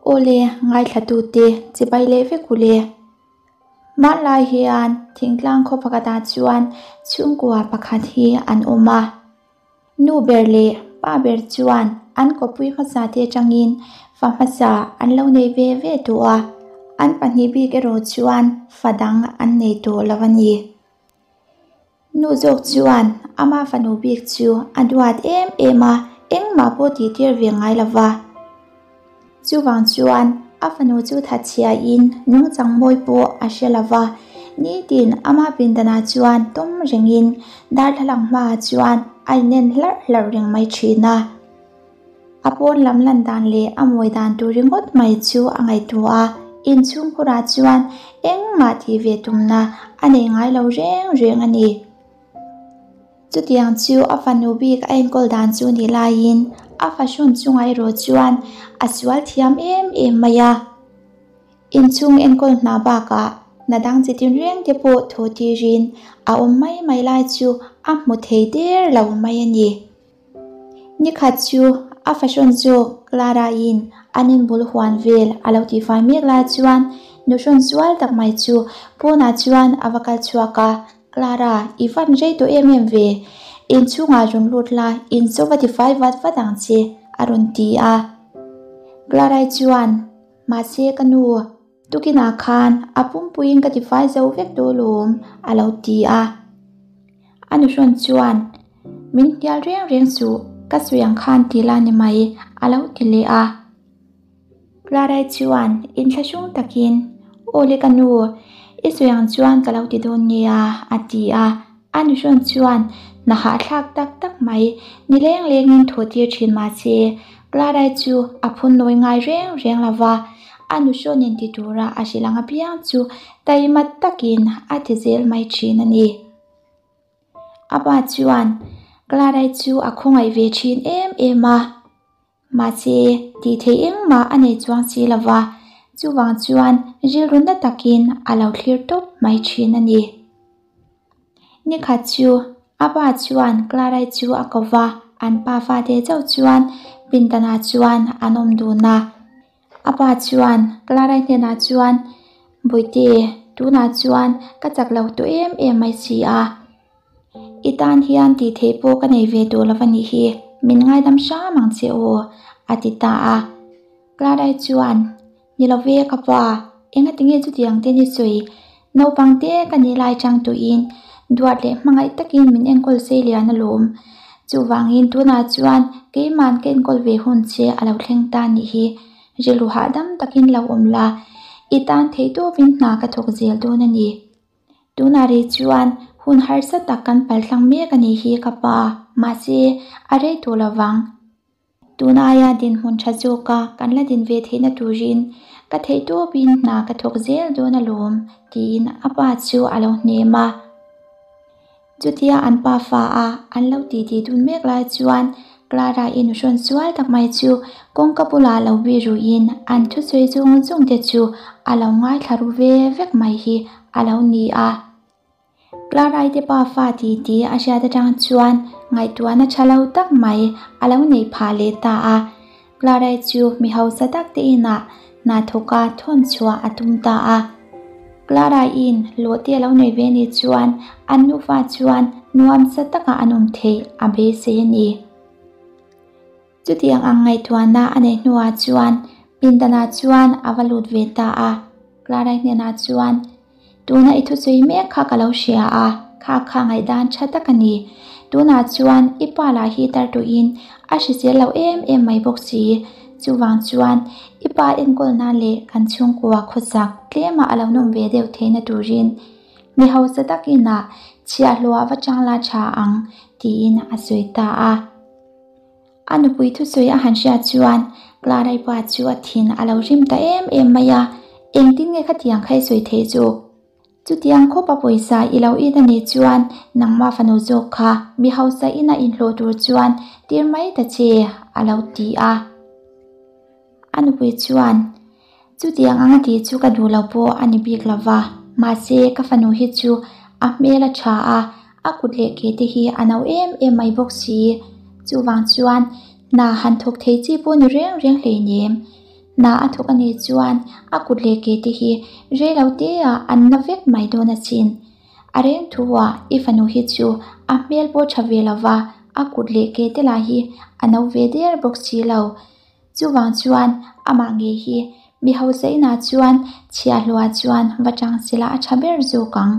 Awle, ngaithlatute chibai leh vek u le. Hmanlai hian thingtlang khaw pakhatah chuan chhungkua pakhat hi an awm a. Nu ber leh pa ber chuan an kawppui hmasa te atangin fa hmasa an lo nei ve ve tawh a, an pahnih bik erawh chuan fa dang an nei tawh lo a ni. Nu zawk chuan ama fanu bik chu a duat em em a, engmah pawh tih tir ve ngai lo va. Chuvang chuan a fanu chu thatchhiain nungchang mawi pawh a hre lo va, nitin ama pindanah chuan tawm rengin darthlalang hmaah chuan a inen hlarh hlarh reng mai thin a. A pawn lam lan dan leh a mawi dan tur ringawt mai chu a ngaihtuah a, inchhungkhurah chuan engmah tih ve tumna a nei ngai lo reng reng a ni. Chutiang chu a fanu bik a enkawl dan chu ni laiin a fahrawn chungah erawh chuan a sual thiam em em mai a. Inchhung enkawl hna bakah hna dang chi tinreng te pawh thaw tirin a awm mai mai lai chu a hmu thei der lo mai a ni. Nikhat chu a fahrawn zawk Clara-in an inbul huan vel a lo tihfai mek lai chuan nuhrawn sual tak mai chu pawnah chuan a va kal chhuak a, Clara, i van rei tawh em em ve, inchhungah rawn lut la, in chaw va tifai vat vat ang che, a rawn ti a. Clara-i chuan, Mahse ka nu, tukinah khan a pumpuiin ka tifai zo vek tawh alawm, a lo ti a. A nuhrawn chuan, Min hnial reng reng suh, ka sawi ang khan ti la ni mai, a lo ti leh a. Clara-i chuan inthlahrung takin, Aw le ka nu, i sawi ang chuan ka lo ti dawn nia, a ti a. A nuhrawn chuan hna hahthlak tak tak mai ni leng lengin thaw tir thin mah se, Clara-i chu a phun nawi ngai reng reng lo va, a nuhrawn in ti tura a hrilh ang apiang chu taima takin a ti zel mai thin a ni. A pa chuan Clara-i chu a khawngaih ve thin em em a. Mahse, tih theih engmah a nei chuang si lo va, chuvang chuan rilru na takin a lo thlir tawp mai thin a ni. Nikhat chu a pa chuan Clara-i chu a ko va, an pa fate chauh chuan pindanah chuan an awm dun a. A pa chuan Clara-i hnenah chuan, Bawihte, tunah chuan ka chak lo tawh em em mai si a. I tan hian tih theih pawh ka nei ve tawh lo a nih hi, min ngaidam hram ang che aw, a ti ta a. Clara-i chuan, Ni lo ve ka pa, engati nge chutiang te ni sawi? Naupang te ka nih lai chang tuin duat leh hmangaih takin min enkawl sei lian alawm. Chuvangin tunah chuan keiman ka enkawl ve hun che a lo thleng ta nih hi. Rilru hahdam takin lo awm la, i tan theihtawpin hna ka thawk zel dawn a ni. Tunah rih chuan hun harsa tak kan paltlang mek a nih hi ka pa, mahse a rei tawh lo vang. Tun aia dinhmun tha zawka kan la din ve theihna turin ka theihtawpin hna ka thawk zel dawn alawm tiin a pa chu a lo hnem a. Chutia an pa fa a an lo titi dun mek lai chuan Clara i nuhrawn sual tak mai chu kawngka bulah lo bih ruiin an thusawi zawng zawng te chu a lo ngaithla ru ve vek mai hi a lo ni a. Clara i te pa fa titi a hriat atang chuan ngaihtuahna tha lo tak mai a lo neih phah leh ta a. Clara i chu mi hausa tak te inah hna thawka thawn chhuah a tum ta a. Clara in lawh te a lo nei ve ni chuan an nufa chuan nuamsa taka an awm theih a beisei a ni. Chutiang ang ngaihtuahna a neih hnuah chuan pindanah chuan a va lut ve ta a. Clara hnenah chuan, Tuna i thusawi mek kha ka lo hria a, kha kha ngaihdan tha tak a ni. Tunah chuan i pa lah hi tar tuin a hrisel lo em em mai bawk si. Chuvang chuan i pa enkawl nan leh kan chhungkua khawsak tlemah a lo nawm ve deuh theihna turin mi hausa takin ah chhiahhlawh va chang la tha ang tiin a sawi ta a. A nupui thusawi a han hriat chuan Clara-i pa chu a thin a lo rim ta em em mai a, Engtin nge khatiang kha i sawi theih zawk? Chutiang khawpa pawisa i lo it a nih chuan nangmah fanu zawk kha mi hausa ina inhlawh tur chuan tir mai ta che, a lo ti a. A nupui chuan, Chutiang anga tih chu ka duh lo pawh a ni bik lo va, mahse ka fanu hi chu a hmel a tha a, a kut leh ke te hi a no em em mai bawk si. Chuvang chuan hna han thawk thei chi pawh ni reng reng hleinem. Hna a thawk a nih chuan a kut leh ke te hi rei lo te ah an na vek mai dawn asin. A reng thu ah i fanu hi chu a hmel pawh tha ve lo va, a kut leh ke te lah hi a no ve der bawk si lo. Chuvang chuan amah ngei hi mi hausa inah chuan chhiahhlawh chuan va tang sela a tha ber zawk ang.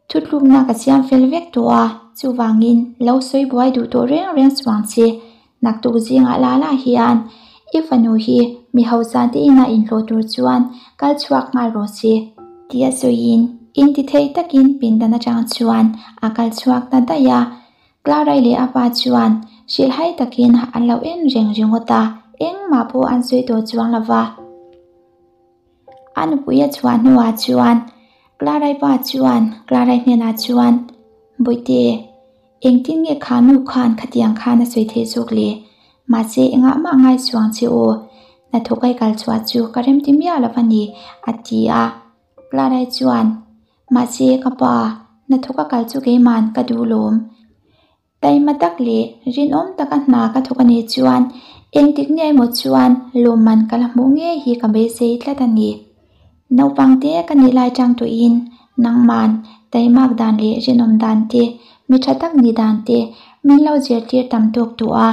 Thutlukna ka siam fel vek tawh a, chuvangin lo sawi buai duh tawh reng reng suh ang che. Naktuk zingah la lah hian i fanu hi mi hausa te inah inhlawh tur chuan kal chhuak nghal rawh se, tia sawiin intithei takin pindan atang chuan a kal chhuak ta daih a. Clarai leh a pa chuan hrilhhai takin an lo en reng ringawt a, engmah pawh an sawi tawh chuang lo va. A nupui a chhuah hnuah chuan Clarai pa chuan Clarai hnenah chuan, Bawihte, engtin nge kha nu khan khatiang khan a sawi theih zawk le? Mahse engah mah ngai chuang che aw, hnathawk ai kal chhuah chu ka remti miah lo a ni, a ti a. Clarai chuan, Mahse ka pa, hnathawk a kal chu keiman ka duh lawm. Taima tak leh rinawm taka hna ka thawk a nih chuan engtik nge emaw chuan lawmman ka la hmuh ngei hi ka beisei tlat a ni. Naupang te ka nih lai tang tawhin nangman taimak dan leh rinawm dan te, mi tha tak ni dan te min lo zirtir tam tawk tawh a.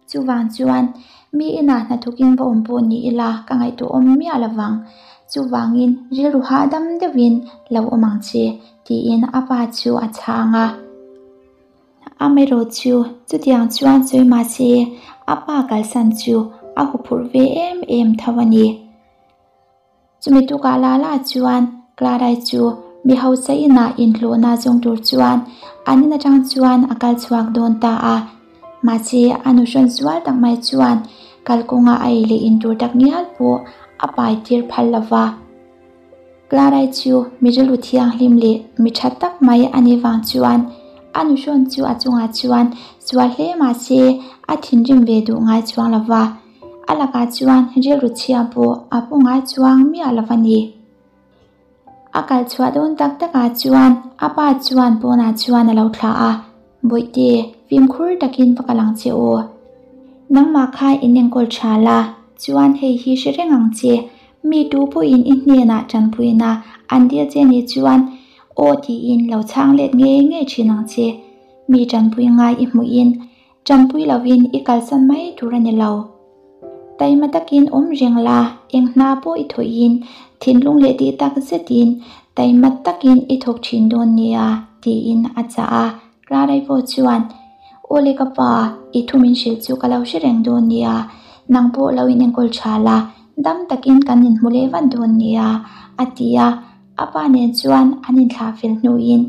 Chuvang chuan mi inah hnathawkin va awm pawh ni ila ka ngaihtuah awm miah lovang. Chuvangin rilru hahdam deuhin lo awm ang che tiin a pa chu a chhang a. Amaherawh chu chutiang chuan sawi mahse a pa kalsan chu a huphurh ve em em tho a ni. Chumi tukah la la chuan Clarai chu mi hausa inah inhlawhna zawng tur chuan an in atang chuan a kal chhuak dawn ta a. Mahse a nu hrawn zual tak mai chuan kalkawnga a ei leh in tur tak ngial pawh a pai tir phal lo va. Clarai chu mi rilru thianghlim leh mi tha tak mai a nih vang chuan a nu hrawn chu a chungah chuan sual hle mahse a thinrim ve duh ngai chuang lo va. A lakah chuan rilru chhia pawh a pu ngai chuang miah lo a ni. A kal chhuah dawn tak takah chuan a pa chuan pawnah chuan a lo thlah a, Bawihte, fimkhur takin va kal ang che aw. Nangmah kha in enkawl tha la, chuan hei hi hre reng ang che. Mi tu pawhin i hnenah tanpuina an dil che nih chuan aw tiin lo chhang let ngei ngei thin ang che. Mi tanpui ngai i hmuhin Tanpui lovin i kalsan mai tur a ni lo. Taima takin awm reng la, eng hna pawh i thawhin thinlung leh tih tak zetin taima takin i thawk thin dawn nia, tiin a chah a. Clarai pawh chuan, Aw le ka pa, i thu min hrilh chu ka lo hre reng dawn nia, nang pawh lo inenkawl tha la, dam takin kan inhmu leh vat dawn nia, a ti a. A pa nen chuan an inthlah fel hnuin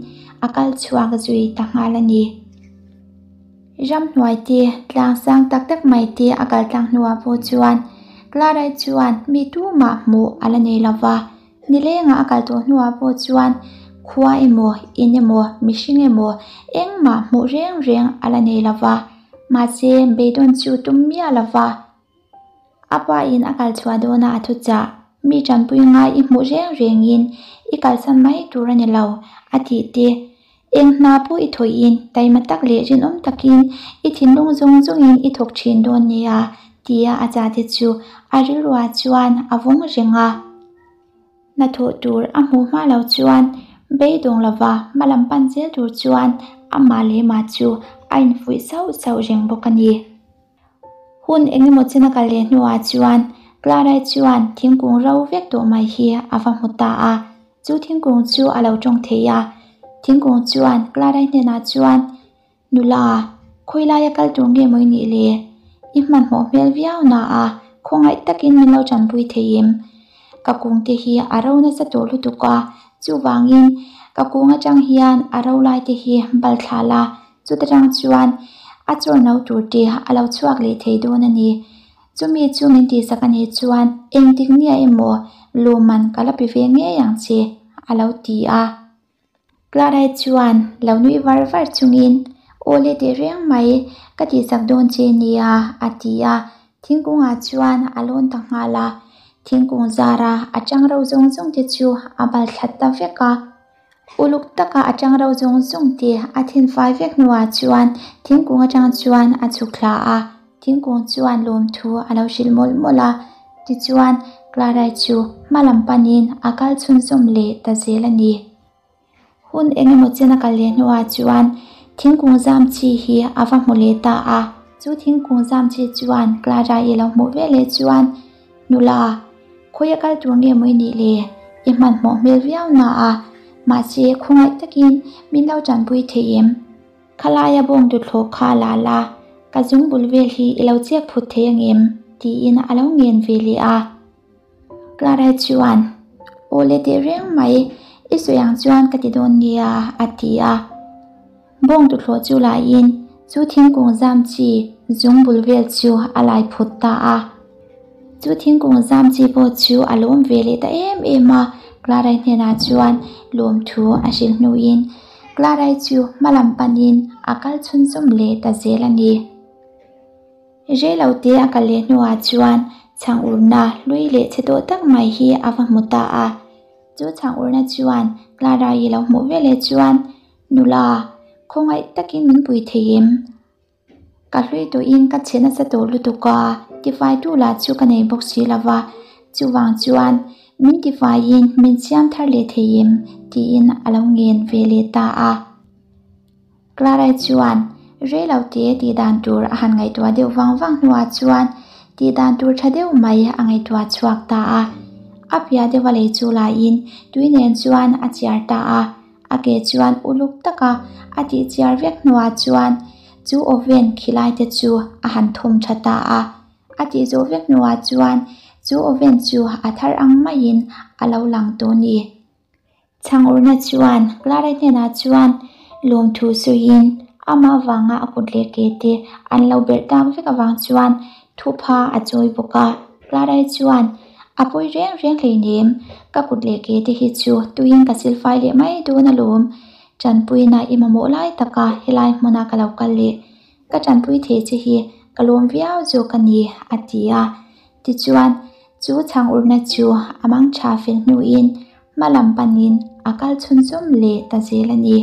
a kal chhuak zui ta nghal a ni. Ramhnuai te, tlang sang tak tak mai te a kal tlang hnuah pawh chuan Clara-i chuan mi tumah hmuh a la nei lo va. Nilengah a kal tawh hnuah pawh chuan khua emaw, in emaw, mihring emaw engmah hmuh reng reng a la nei lo va. Mahse, beidawn chu tum miah lo va. A pa in a kal chhuah dawn a a thuchah, Mi tanpui ngai i hmuh reng rengin i kalsan mai tur a ni lo, a tih te. Eng hna pawh i thawhin taima tak leh rinawm takin i thinlung zawng zawngin i thawk thin dawn nia, tia a chah te chu a rilruah chuan a vawng reng a. Hnathawh tur a hmuh hma lo chuan beidawng lova hma lam pan zel tur chuan amah leh mah chu a infuih sauh sauh reng bawk a ni. Hun engemaw chen a kal leh hnuah chuan Clara-i chuan thingkung ro vek tawh mai hi a va hmu ta a, chu thingkung chu a lo tawng thei a. Thingkung chuan Clara-i hnenah chuan, Nula, khawi laia kal tur nge maw i nih le? I hmanhmawh hmel viau na a, khawngaih takin min lo tanpui thei em? Ka kung te hi a ro nasa tawh lutuk a, chuvangin ka kung atang hian a ro lai te hi bal thla la, Chuta tang chuan a chawr no tur te a lo chhuak leh thei dawn a ni. Chumi chu min tihsak a nih chuan engtik nia emaw lawmman ka la pe ve ngei ang che, a lo ti a. Clara-i chuan lo nui var var chungin, Aw le teh reng mai, ka tihsak dawn che nia, a ti a. Thingkungah chuan a lawn ta nghal a. Thingkung zara a tang ro zawng zawng te chu a bal thla ta vek a. Uluk taka a tang ro zawng zawng te a thin fai vek hnuah chuan thingkung atang chuan a chhuk thla a, thingkung chuan lawmthu a lo hrilh mawlh mawlh a. Tichuan, Clara-i chu hma lam panin a kal chhunzawm leh ta zel a ni. Hun eng emaw chen a kal leh hnuah chuan thingkung zam chi hi a va hmu leh ta a. Chu thingkung zam chi chuan Clara-i lo hmuh ve leh chuan, Nula, khawi a kal tur nge maw i nih le? I hmanhmawh hmel viau na a, mahse khawngaih takin min lo tanpui thei em? Khalaia bawng tuthlawh kha la la, ka zung bul vel hi i lo chek phut thei angem? tiin a lo ngen ve leh a. Clara chuan, Aw le teh reng mai, i sawi ang chuan ka ti dawn nia, a ti a. Bawng tuthlawh chu lahin chu thingkung zam chi zung bul vel chu a lai phut ta a. Chu thingkung zam chi pawh chu a lawm ve leh ta em em a, Clara hnenah chuan lawmthu a hrilh hnuin Clara chu hma lam panin a kal chhunzawm leh ta zel a ni. Reilote a kal leh hnuah chuan chhang urna hlui leh chhe tawh tak mai hi a va hmu ta a. Chu chhang urna chuan Clara-i lo hmuh veleh chuan, Nula, khawngaih takin min pui thei em? Ka hlui tawhin ka chhe nasa tawh lutuk a, tifaitu lah chu ka nei bawk si lo va, chuvang chuan min tifaiin min siam thar leh thei em? tiin a lo ngen ve leh ta a. Clara-i chuan rei lo te tih dan tur a han ngaihtuah deuh vang vang hnuah chuan tih dan tur tha deuh mai a ngaihtuah chhuak ta a. A piah deuh a lei chu laiin tui nen chuan a chiar ta a. A ke chuan uluk taka a tih chiar vek hnuah chuan chu oven khilai te chu a han thawm tha ta a. A tih zawh vek hnuah chuan chu oven chu a thar ang maiin a lo lang tawh a ni. Chhang urna chuan Clara hnenah chuan lawmthu sawiin amah vanga a kut leh ke te an lo berh tak vek avang chuan thupha a chawi bawk a. Clara chuan A pawi reng reng hleinem, ka kut leh ke te hi chu tuiin ka silfai leh mai dawn alawm. Tanpuina i mamawh lai taka helai hmuna ka lo kal leh ka tanpui thei che hi ka lawm viau zawk a ni, a ti a. Tichuan, chu chhang urna chu a mang tha fel hnuin hma lam panin a kal chhunzawm leh ta zel a ni.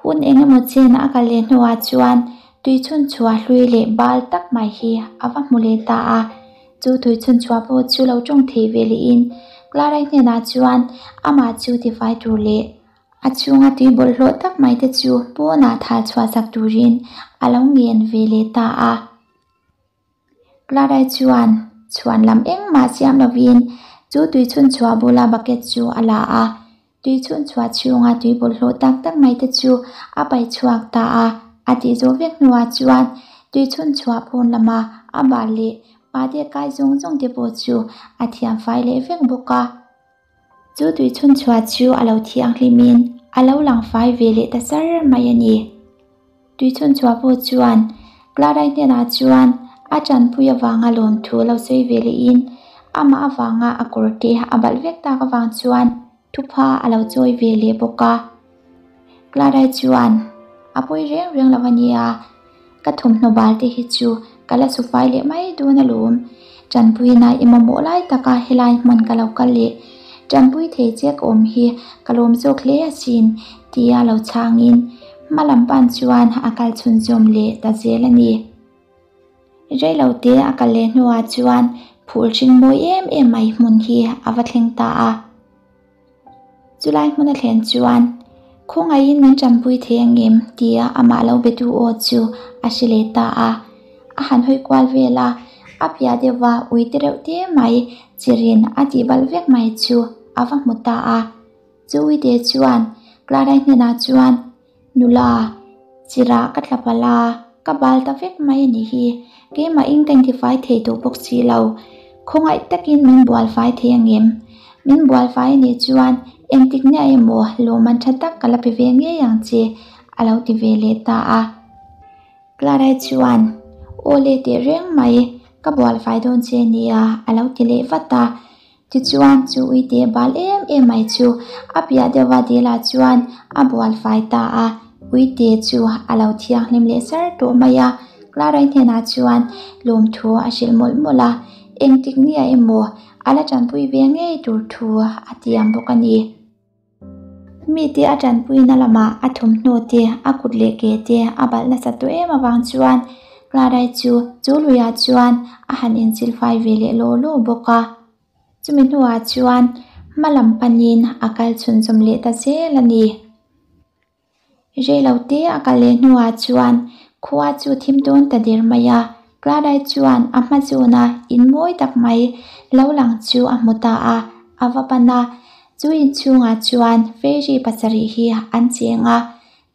Hun eng emaw chen a kal leh hnuah chuan tui chhunchhuah hlui leh bal tak mai hi a va hmu leh ta a. Chu tui chhunchhuah pawh chu lo tawng thei ve lehin Clara-i hnenah chuan amah chu tifai tur leh a chhunga tui bawlhhlawh tak mai te chu pawnah thal chhuah sak turin a lo ngen ve leh ta a. Clara chuan chhuan lam engmah siam lovin chu tui chhunchhuah bula bucket chu a la a. Tui chhunchhuah chhunga tui bawlhhlawh tak tak mai te chu a paih chhuak ta a. A tih zawh vek hnuah chuan tui chhunchhuah pawn lama a bal leh pate kai zawng zawng te pawh chu a thiam fai leh vek bawk a. Chu tui chhunchhuah chu a lo thianghlimin a lo lang fai ve leh ta sar mai a ni. Tui chhunchhuah pawh chuan Clara-i hnenah chuan a tanpui avanga lawmthu lo sawi ve lehin amah avanga a kawr te a balh vek tak avang chuan thupha a lo chawi ve leh bawk a. Clara-i chuan a pawi reng reng lo a nia, ka thawmhnaw bal te hi chu ka la sufai leh mai dawn alawm. Tanpuina i mamawh lai taka helai hmun ka lo kal leh tanpui thei che ka awm hi ka lawm zawk hle asin tia lo chhangin hma lam pan chuan a kal chhunzawm leh ta zel a ni. Reilote a kal leh hnuah chuan phul hring mawi em em mai hmun hi a va thleng ta a. Chulai hmun a thlen chuan Khawngaihin min tanpui thei angem? tia amah lo betu aw chu a hre leh ta a. A han hawi kual vel a, a piah deuhva ui te reuh te mai chirin a tih balh vek mai chu a va hmu ta a. Chu uite chuan Clara-i hnenah chuan, Nula, chirah ka tla palh a, ka bal ta vek mai a nih hi. Keimahin ka intifai thei tawh bawk si lo. Khawngaih takin min bual fai thei angem? Min bual fai a nih chuan engtik nia emaw lawmman tha tak ka la pe ve ngei ang che, a lo ti ve leh ta a. Clara chuan, Aw le teh reng mai, ka bual fai dawn che nia, a lo ti leh vat a. Tichuan chu uite bal em em mai chu a piah deuha dilah chuan a bual fai ta a, uite chu a lo thianghlim leh sar tawh mai a. Clara hnenah chuan lawmthu a hrilh mawlh mawlh a, engtik nia emaw a la tanpui ve ngei tur thu a tiam bawk a ni. Mite a tanpuina lamah a thawmhnaw te, a kut leh ke te a balh nasa tawh em avang chuan Clara-i chu chu luiah chuan a han insilfai ve leh law law bawk a. Chumi hnuah chuan hma lam panin a kal chhunzawm leh ta zel a ni. Reilote a kal leh hnuah chuan khua chu thim dawn ta der mai a, Clara-i chuan a hma zawna in mawi tak mai lo lang chu a hmu ta a, a va pan a. Chu inchhungah chuan fairy pasarih hi an cheng a,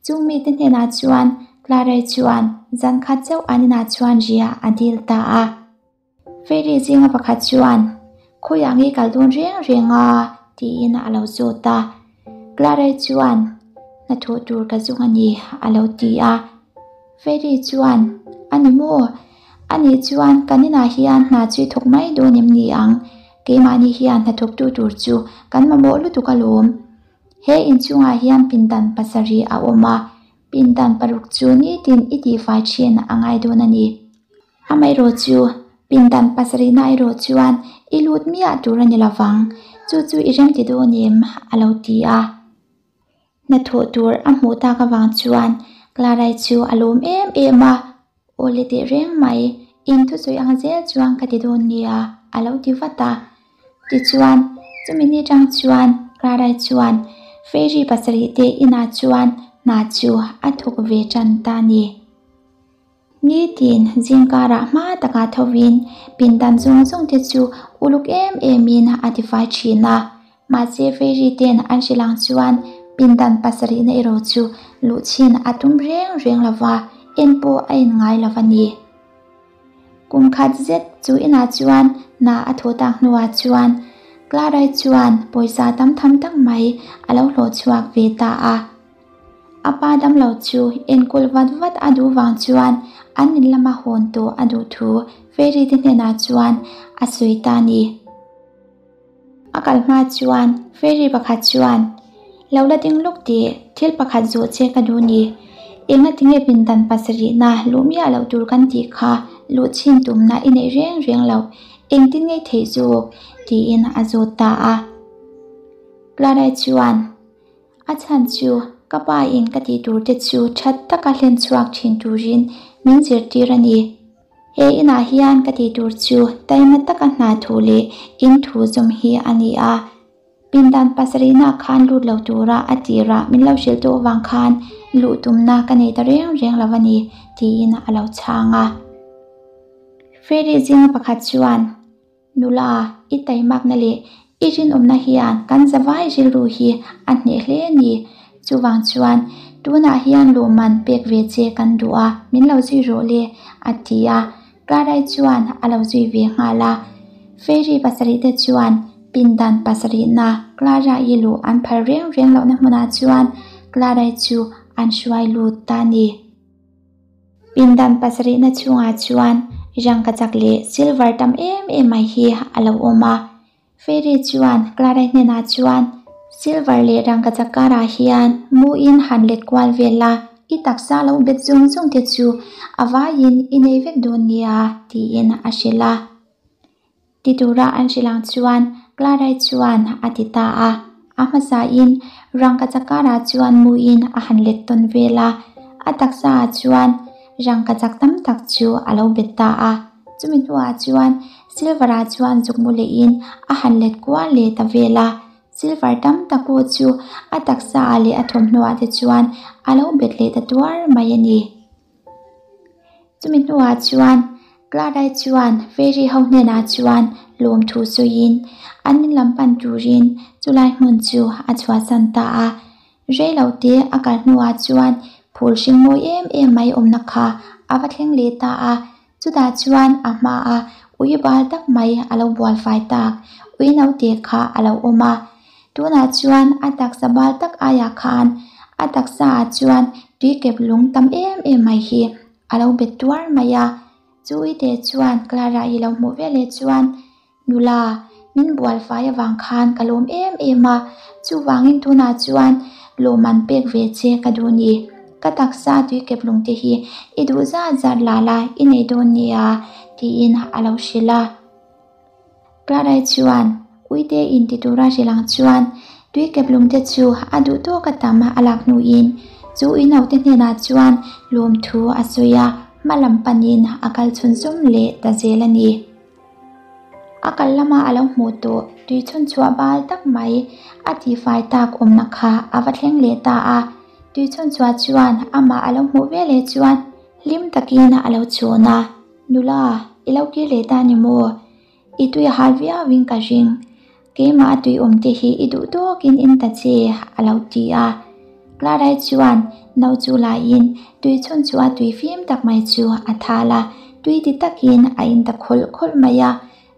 chung mite hnenah chuan Clara-i chuan zan khat chauh an inah chuan riah a dil ta a. Fairy zinga pakhat chuan, Khawiah nge kal dawn reng reng a? tiin a lo zawt a. Clara-i chuan, Hnathawh tur ka zung a ni, a lo ti a. Fairy chuan, A ni maw? A nih chuan kan inah hian hna chu i thawk mai dawn em ni ang? Keimahni hian hnathawktu tur chu kan mamawh lutuk alawm. He inchungah hian pindan pasarih a awm a, pindan paruk chu nitin i tihfai thin a ngai dawn a ni. Amaherawh chu, pindan pasarihna erawh chuan i lut miah tur a ni lo vang, chu chu i remti dawn em? a lo ti a. Hnathawh tur a hmuh tak avang chuan Clara-i chu a lawm em em a, Aw le teh reng mai, in thusawi ang zel chuan ka ti dawn nia, a lo ti vat a. Tichuan, chumi ni tang chuan Clara-i chuan Fairy pasarih te inah chuan hna chu a thawk ve tan ta a ni. Nitin zingkarah hma takah thovin pindan zawng zawng te chu uluk em emin a tifai thin a. Mahse Fairy ten an hrilh ang chuan pindan pasarihna erawh chu luh chhin a tum reng reng lo va, en pawh a en ngai lo a ni. Kum khat zet chu inah chuan hna a thawh tak hnuah chuan Clara-i chuan pawisa tam tham tak mai a lo hlawh chhuak ve ta a. A pa damlo chu enkawl vat vat a duh vang chuan an in lama hawn tawh a duh thu Fairy te hnenah chuan a sawi ta a ni. A kal hma chuan Fairy pakhat chuan, Lo la ding lawk tih thil pakhat zawh che ka duh ni. Enga tinge pindan pasarihna luh miah loh tur kan tih kha luh chhin tumna i neih reng reng loh, engtin ngei theih zawk? tiin a zawt ta a. Clara chuan, A chhan chu ka pa in ka tih tur te chu that taka hlen chhuak thin turin min zirtir a ni. He inah hian ka tih tur chu taima taka hna thu leh in thu zawm hi a ni a. Pindan pasarihna khan lut lo tura a tirah min lo hrilh tawh vang khan luh tumna ka nei ta reng reng lo a ni, tiin a lo chhang a. Fairy zinga pakhat chuan. Nula, i taimakna leh i rinawmna hian kan zavai rilru hi a hneh hle a ni. Chuvang chuan tunah hian lawmman pek ve che kan duh a, min lo zui rawh le, a ti a. Clara-i chuan a lo zui ve nghal a. Fairy pasarih te chuan pindan pasarihna Clara-i luh an phal reng reng lohna hmunah chuan Clara-i chu an hruai lut ta a ni. Pindan pasarihna chhungah chuan rangkachak leh silver tam em em mai hi a lo awm a. Fairy chuan Clara hnenah chuan, Silver leh rangkachak karah hian muin han let kual vel la, i taksa lo bet zung zung te chu a vaiin i nei vek dawn nia, tiin a hrilh a. Ti tura an hrilh ang chuan Clara-i chuan a ti ta a. A hmasain rangkachak karah chuan muin a han let tawn vel a, a taksaah chuan rangkachak tam tak chu a lo bet ta a. Chumi hnuah chuan Silver-ah chuan zukmu lehin a han let kual leh ta vel a. Silver tam tak pawh chu a taksaah leh a thawmhnawah te chuan a lo bet leh ta tuar mai a ni. Chumi hnuah chuan Clara-i chuan Fairy ho hnenah chuan lawmthu sawiin an in lam pan turin chulai hmun chu a chhuahsan ta a. Reilote a kal hnuah chuan phul hring mawi em em mai awmna kha a va thleng leh ta a. Chutah chuan a hmaa ui bal tak mai a lo bual fai tak, ui naute kha a lo awm a. Tunah chuan a taksa bal tak aiah khan a taksaah chuan tuikep lung tam em em mai hi a lo bet tuar mai a. Chu uite chuan Clara-i lo hmuh veleh chuan, Nula, min bual fai avang khan ka lawm em em a, chuvangin tunah chuan lawmman pek ve che ka duh ni. Ka taksa tuikep lung te hi i duh zat zat la la i nei dawn nia, tiin a lo hrilh a. Clara-i chuan uite inti tura hrilh ang chuan tuikep lungte chu a duh tawk a tam a lak hnuin chu ui naute hnenah chuan lawmthu a sawi a, hma lam panin a kal chhunzawm leh ta zel a ni. A kal lama a lo hmuh tawh tui chhun chhuah bal tak mai a tihfai tak awmna kha a va thleng leh ta a. Tui chhun chhuah chuan amah a lo hmuh veleh chuan hlim takin a lo chhawn a, Nula, i lo kir leh ta ni maw? I tui a hal viauin ka ring. Keimah a tui awm te hi i duh tawkin in ta che, a lo ti a. Clara-i chuan no chu laiin tui chhun chu a tui fim tak mai chu a thal a, tui ti takin a in ta khawlh khawlh mai a.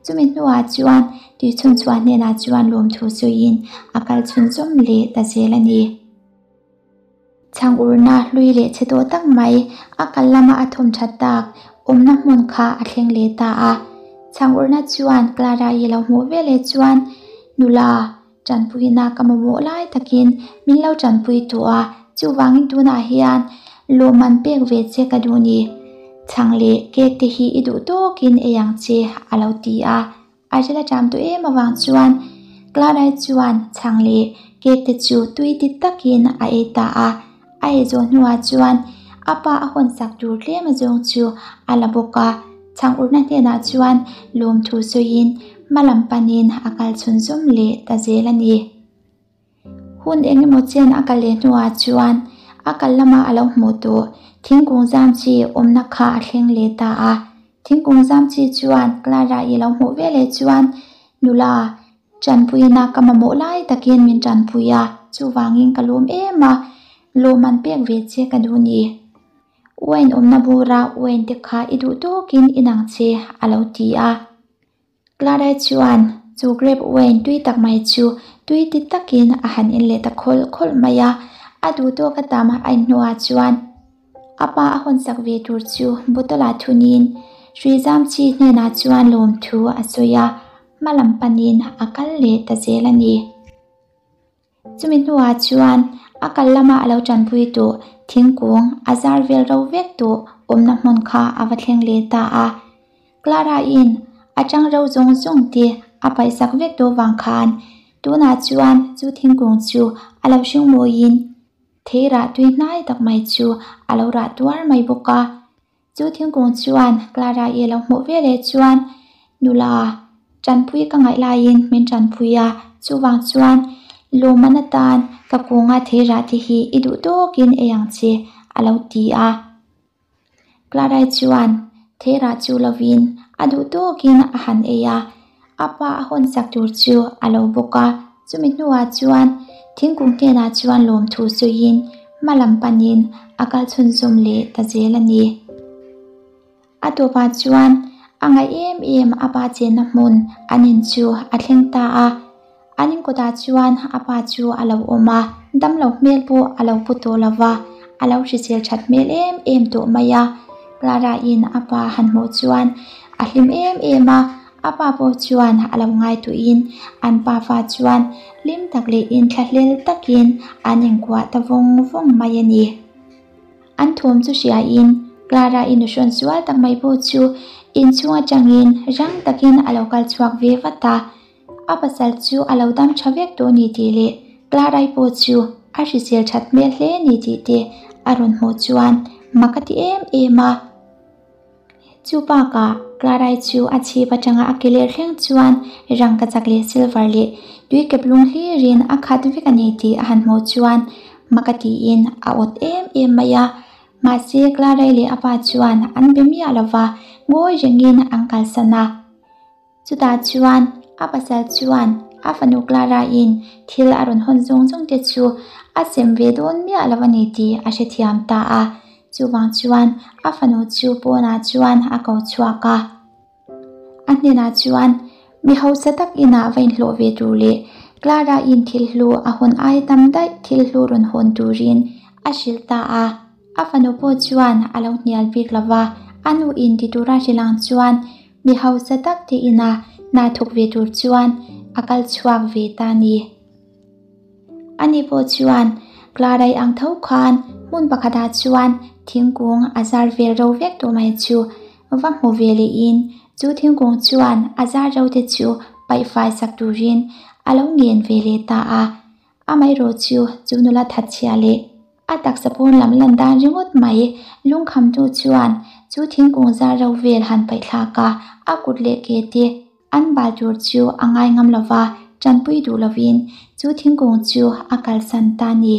Chumi hnuah chuan tui chhun chhuah hnenah chuan lawmthu sawiin a kal chhunzawm leh ta zel a ni. Chhang urna hlui leh chhe tawh tak mai a kal lama a thawm that tak awmna hmun kha a thleng leh ta a. Chhang urna chuan Clara-i lo hmuh veleh chuan, Nula, tanpuina ka mamawh lai takin min lo tanpui tawh a, chuvangin tunah hian lawmman pek ve che ka duh ni. Chhang leh cake te hi i duh tawkin ei ang che, a lo ti a. A ril a ṭam tawh em avang chuan Clara-i chuan chhang leh cake te chu tui ti takin a ei ta a. A ei zawh hnuah chuan a pa a hawn sak tur tlem azawng chu a la bawk a. Chhang urna hnenah chuan lawmthu sawiin hma lam panin a kal chhunzawm leh ta zel a ni. Hun eng emaw chen a kal leh hnuah chuan a kal lama a lo hmuh tawh thingkung zam chi awmna kha a thleng leh ta a. Thingkung zam chi chuan Clara-i lo hmuh veleh chuan, Nula, tanpuina ka mamawh lai takin min tanpui a, chuvangin ka lawm em a, lawm an pek ve che ka duh ni. Wine awmna bura wine te kha i duh tawkin i nang che, a lo ti a. Clara chuan chu grape wine tui tak mai chu tui ti takin a han in leh ta khawlh khawlh mai a, a duh tawk a tam a in hnuah chuan a pa a hawn sak ve tur chu bottle ah thunin hrui zam chi hnenah chuan lawmthu a sawi a, hma lam panin a kal leh ta zel a ni. Chumi hnuah chuan a kal lama a lo tanpui tawh thingkung a zar vel ro vek tawh awmna hmun kha a va thleng leh ta a. Clara-in a chang ro zawng zawng te a paihsak vek tawh vang khan tunah chuan chu thingkung chu a lo hring mawiin thei rah tui hnai tak mai chu a lo rah tuar mai bawk a. Chu thingkung chuan Clara-i a lo hmuh veleh chuan, Nula, tanpui ka ngaih laiin min tanpui a, chuvang chuan lawmman atan ka kunga thei rah te hi i duh tawkin ei ang che, a lo ti a. Clara-i chuan thei rah chu lovin a duh tawkin a han ei a, a pa a hawn sak tur chu a lo bawk a. Chumi hnuah chuan thingkung hnenah chuan lawmthu sawiin hma lam panin a kal chhunzawm leh ta zel a ni. A tawpah chuan a ngaih em em a pa chenna hmun an in chu a thleng ta a. An in kawtah chuan a pa chu a lo awm a, damlo hmel pawh a lo pu tawh lo va, a lo hrisel that hmel em em tawh mai a. Clara-in a pa han hmuh chuan a hlim em em a, A pa pawh chuan a lo ngaituahin an pafa chuan hlim tak leh inthlahlel takin an inkuah ta vawng vawng mai a ni. An thawm chu hriain Clara-i nuhrawn sual tak mai pawh chu inchhung atangin rang takin a lo kal chhuak ve vat a. A pasal chu a lo dam tha vek tawh ni tih leh Clara-i pawh chu a hrisel that hmel hle ni tih te a rawn hmuh chuan mak a ti em em a. Chu bakah Clara-i chu a chhip atanga a ke ler thleng chuan rangkachak leh silver leh tuikep lung hlirin a khat vek a ni tih a han hmuh chuan mak a tiin a awt em em mai a. Mahse Clara-i leh a pa chuan an be miah lova ngawi rengin an kalsan a. Chutah chuan a pasal chuan a fanu Clara-in thil a rawn hawn zawng zawng te chu a sem ve dawn miah lo a ni tih a hrethiam ta a. Chuvang chuan a fanu chu pawnah chuan a ko chhuak a. A hnenah chuan mi hausa tak inah va inhlawh ve tur leh Clara-in thil hlu a hawn ai tam daih thil hlu rawn hawn turin a hrilh ta a. A fanu pawh chuan a lo hnial bik lo va, a nu in ti tura hrilh ang chuan Mi hausa tak te ina hna thawk ve tur chuan a kal chhuak ve ta ni. Ani pawh chuan Clara-i ang tho khan hmun pakhatah chuan thingkung a zar vel ro vek tawh mai chu va hmu ve lehin chu thingkung chuan a zar ro te chu paih fai sak turin a lo ngen ve leh ta a. Amaherawh chu chu nula thatchhia leh a taksa pawn lam lan dan ringawt mai lungkhamtu chuan Chu thingkung zar ro vel han paih thlak a, a kut leh ke te an bal tur chu a ngai ngam lo va, tanpui duh lovin chu thingkung chu a kalsan ta a ni.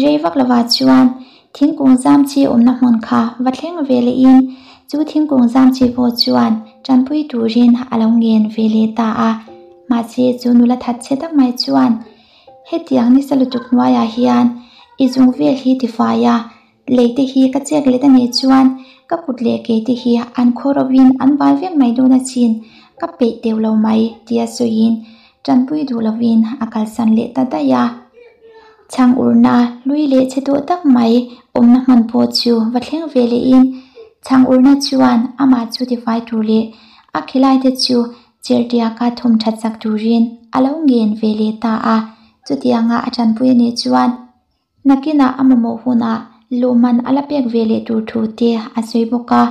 Rei vak lovah chuan thingkung zam chi awmna hmun kha va thleng ve lehin chu thingkung zam chi pawh chuan tanpui turin a lo ngen ve leh ta a. Mahse chu nula that chhe tak mai chuan hetiang nisa lutuk hnuaiah hian i zung vel hi tifai a, lei te hi ka chek let a nih chuan ka kut leh ke te hi an khaw rovin an bal vek mai dawn achin ka peih teuh lo mai tia sawiin tanpui duh lovin a kalsan leh ta daih a. Chhang urna hlui leh chhe tawh tak mai awmna hmun pawh chu va thleng ve lehin chhang urna chuan amah chu tifai tur leh a khilai te chu chertiaka thawm that chak turin a lo ngen ve leh ta a. Chutianga a tanpui a nih chuan Nakinah a mamawh hunah lawmman a la pek ve leh tur thu te a sawi bawk a,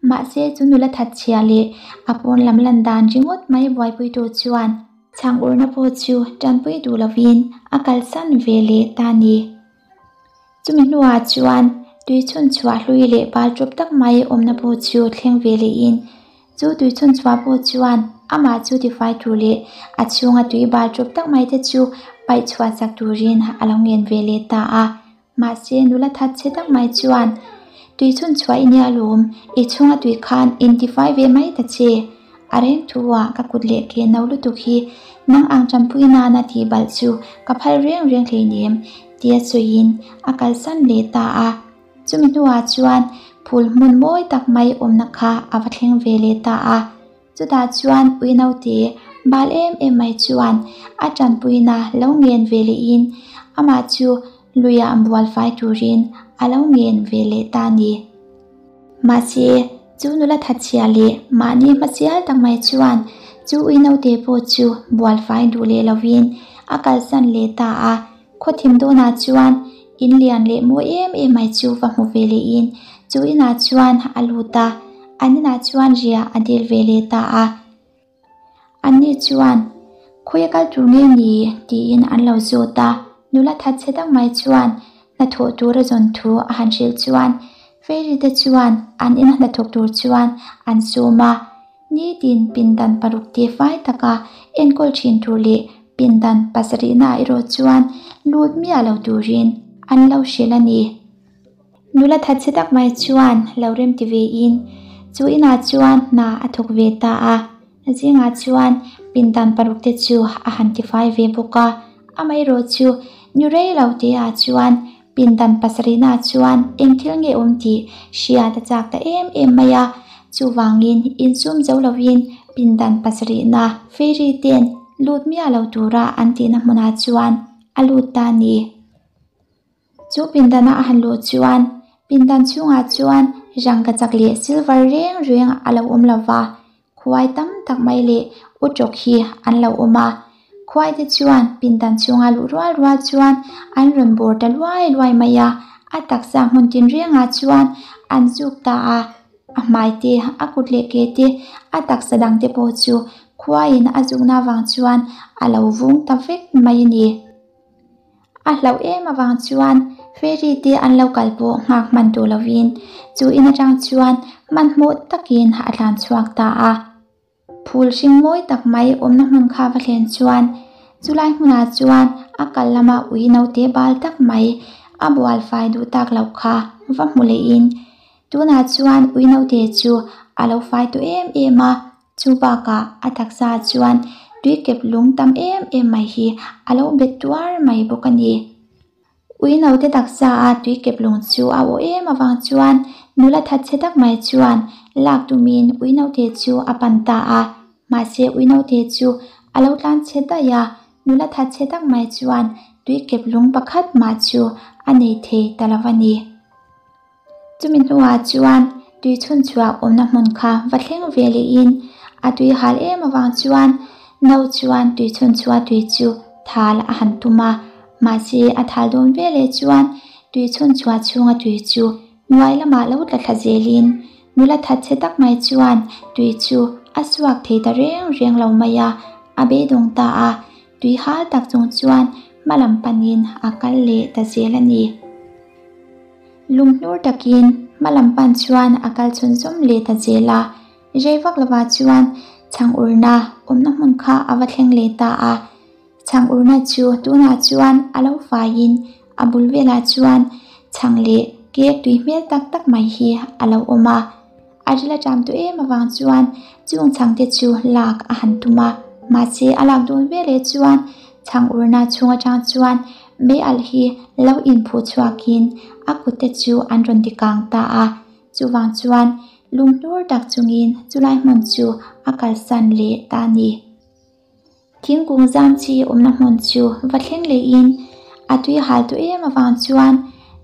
mahse chu nula thatchhia leh a pawn lam lan dan ringawt mai buaipuitu chuan chhang urna pawh chu tanpui duh lovin a kalsan ve leh ta a ni. Chumi hnuah chuan tui chhun chhuah hlui leh bal ṭawp tak mai awmna pawh chu thleng ve lehin Chu tui chhun chhuah pawh chuan amah chu tifai tur leh a chhunga tui bal ṭawp tak mai te chu paih chhuah chak turin a lo ngen ve leh ta a. Mahse nula that chhe tak mai chuan, Tui chhun chhuah i nia lawm, i chhunga tui khan intifai ve mai ta che. A reng thu ah ka kut leh ke no lutuk hi nang ang ṭanpui nana tih balh chu ka phal reng reng hleinem, tia sawiin a kalsan leh ta a. Chumi hnuah chuan phul hmun mawi tak mai awmna kha a va thleng ve leh ta a. Chutah chuan ui naute bal em em mai chuan a tanpuina lo ngen ve lehin amah chu luiah bual fai turin a lo ngen ve leh ta a ni. Mahse, chu nula thatchhia leh mahni hmasial tak mai chuan chu ui naute pawh chu bual fai duh leh lovin a kalsan leh ta a. Khaw thim dawnah chuan in lian leh mawi em em mai chu va hmu ve lehin chu inah chuan a lut a, an inah chuan riah a dil ve leh ta a. Anni chuan, Khawi a kal tur nge ni? tiin an lo zawt a. Nula thatchhe tak mai chuan hnathawh tur a zawn thu a han hrilh chuan Fairy te chuan an ina hnathawk tur chuan an sawm a. Nitin pindan paruk te fai taka enkawl thin tur leh pindan pasarihna erawh chuan lut miah lo turin an lo hrilh a ni. Nula thatchhe tak mai chuan lo remti vein chu inah chuan hna a thawk ve ta a. Zingah chuan pindan paruk te chu a han tifai ve bawk a, amaherawh chu ni rei lo teah chuan Pindan pasarihna chuan eng thil nge awm tih hriat a chak ta em em mai a, chuvangin insum zo lovin pindan pasarihna fairy ten lut miah lo tura an tihna hmunah chuan a lut ta a ni. Chu pindana a han luh chuan pindan chhungah chuan rangkachak leh silver reng reng a lo awm lova, Khuai tam tak mai leh utrawk hi an lo awm a, khuai te chuan pindan chhunga luh rual rual chuan an rawn bawr ta luai luai mai a, a taksa hmun tinrengah chuan an zuk ta a, a hmai te, a kut leh ke te, a taksa dang te pawh chu khuaiin a zukna avang chuan a lo vung ta vek mai a ni. A hlauh em avang chuan fairy te an lo kal pawh nghak hman tur lovin chu in atang chuan hmanhmawh takin a tlan chhuak ta a. Phul hring mawi tak mai awmna hmun kha va thlen chuan chulai hmunah chuan a kal lama ui naute bal tak mai a bual fai duh tak loh kha va hmu lehin tunah chuan ui naute chu a lo fai tawh em em a. Chu bakah a taksa chuan tui kep lung tam em em mai hi a lo bet tuar mai bawk a ni. Ui naute taksa a tui kep lung chu a aw em avang chuan nula thatchhe tak mai chuan lak tumin ui naute chu a pan ta a. Mahse ui naute chu a lo tlan chhe daih a, nula thatchhe tak mai chuan tui kep lung pakhat mah chu a nei thei ta lo a ni. Chumi hnuah chuan tui chhun chhuah awmna hmun kha va thleng ve lehin a tui hal em avang chuan no chuan tui chhun chhuah tui chu thal a han tum a, mahse a thal dawn ve leh chuan tui chhun chhuah chhunga tui chu hnuai lamah lo tla thla zelin nula thatchhe tak mai chuan tui chu a suak thei ta reng reng lo mai a, a beidawng ta a, tui hal tak chung chuan hma lam panin a kal leh ta zel a ni. Lunghnur takin Hma lam pan chuan a kal chhunzawm leh ta zel a, rei vak lovah chuan chhang urna awmna hmun kha a va thleng leh ta a. Chhang urna chu tunah chuan a lo faiin a bul velah chuan chhang leh cake tui hmel tak tak mai hi a lo awm a. A ril a ṭam tawh em avang chuan chung chhang te chu lak a han tum a, mahse a lak dawn veleh chuan chhang urna chhung atang chuan mei alh hi lo inphuh chhuakin a kut te chu an rawn ti kang ta a, chuvang chuan lunghnur tak chungin chulai hmun chu a kalsan leh ta a ni. Thingkung zam chi awmna hmun chu va thleng lehin a tui hal tawh em avang chuan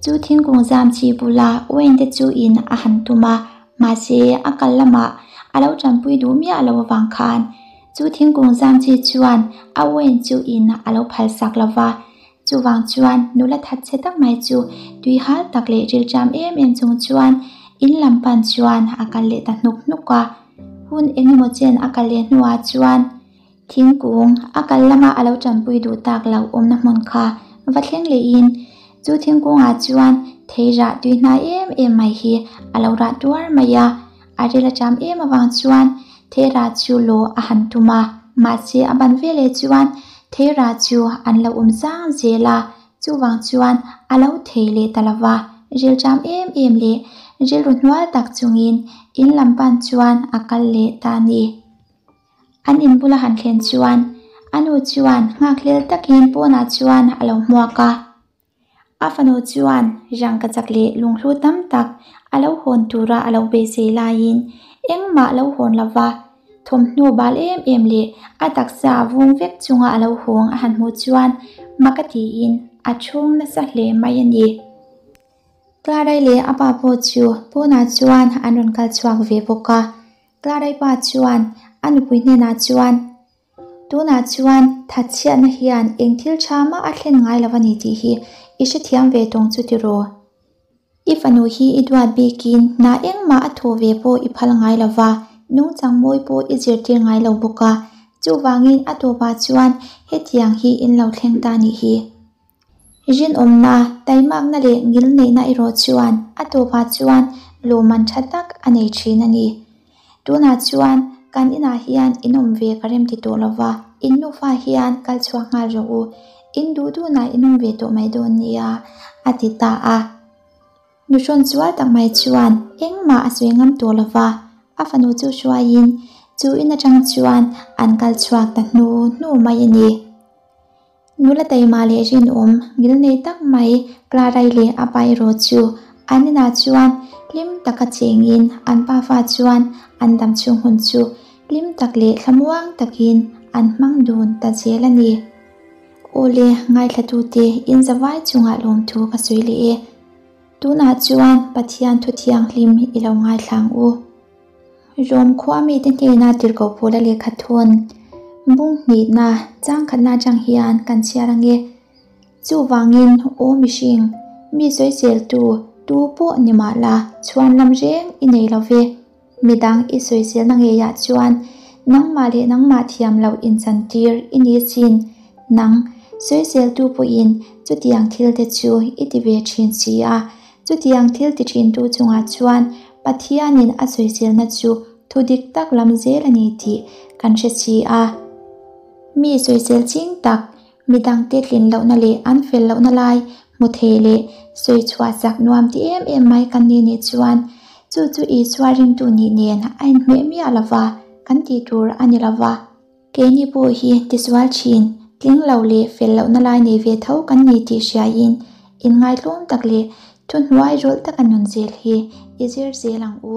chu thingkung zam chi bula uain te chu in a han tum a, mahse a kal lamah a lo tanpui duh miah lo avang khan chu thingkung zam chi chuan a uain chu in a lo phal sak lo va, chuvang chuan nula that chhe tak mai chu tui hal tak leh rilṭam em em chung chuan in lam pan chuan a kal leh ta hnuk hnuk a. Hun engemaw chen a kal leh hnuah chuan thingkung a kal lama a lo tanpui duh tak loh awmna hmun kha va thleng lehin chu thingkungah chuan thei rah tui hnai em em mai hi a lo rah tuar mai a. A ril a ṭam em avang chuan thei rah chu lawh a han tum a, mahse a ban veleh chuan thei rah chu an lo awm zang zel a, Chuvang chuan a lo thei leh ta lo va, rilṭam em em leh rilru hnual tak chungin in lam pan chuan a kal leh ta a ni. An in bula han thlen chuan a nu chuan nghakhlel takin pawnah chuan a lo hmuak a. A fanu chuan rangkachak leh lunghlu tam tak a lo hawn tura a lo beisei laiin engmah a lo hawn lo va, Thawmhnaw bal em em leh a taksa vung vek chunga a lo hawng a han hmuh chuan mak a tiin a chhung nasa hle mai a ni. Clarai leh a pa pawh chu pawnah chuan an rawn kal chhuak ve bawk a. Clarai pa chuan a nupui hnenah chuan, Tunah chuan thatchhiatna hian eng thil tha mah a thlen ngai lo a ni tih hi i hrethiam ve tawng chu tiraw? I fanu hi i duat bikin hna engmah a thawh ve pawh i phal ngai lo va, nungchang mawi pawh i zirtir ngai lo bawk a, chuvangin a tawpah chuan hetiang hi in lo thleng ta nih hi. Rinawmna, taimakna leh ngilneihna erawh chuan a tawpah chuan lawmman tha tak a nei thin a ni. Tunah chuan kan inah hian in awm ve ka rem ti tawh lo va, in nufa hian kal chhuak nghal rawh u, in duh duhnah in awm ve tawh mai dawn nia, a ti ta a. Nuhrawn zual tak mai chuan engmah a sawi ngam tawh lo va, a fanu chu hruaiin chu in atang chuan an kal chhuak ta hnu hnu mai a ni. Nula taima leh rinawm ngilnei tak mai Clarai leh a pa erawh chu an inah chuan hlim taka chengin an pafa chuan an dam chhung hun chu hlim tak leh thlamuang takin an hmang dun ta zel a ni. Aw le, ngaithlatute in zavai chungah lawmthu ka sawi leh e. Tunah chuan Pathian thu thianghlim i lo ngaithlang u. Rom khua mite hnena tirhkoh pawl a lehkha thawn bung hnihna chang khatna atang hian kan chhiar ange. Chuvangin aw mihring, mi sawiseltu tu pawh ni mah la chhuan lam reng i nei lo ve. Midang i sawiselna ngeiah chuan nangmah leh nangmah thiam loh inchantir i ni sin. Nang sawiseltu pawhin chutiang thil te chu i ti ve thin si a, Chutiang thil ti thintu chungah chuan Pathianin a sawiselna chu thu dik tak lam zel a ni tih kan hre si a. Mi sawisel ching tak, midangte tlin lohna leh an fel lohna lai hmu thei leh sawi chhuah chak nuam ti em em mai kan ni nih chuan chu chu Isua ringtu nih nen a inhmeh miah lova kan tih tur a ni lova. Keini pawh hi tisual thin, tling lo leh fel lohna lai nei ve tho kan ni tih hriaiin inngaihtlawm tak leh thuhnuai rawlh taka nun zel hi i zir zel ang u.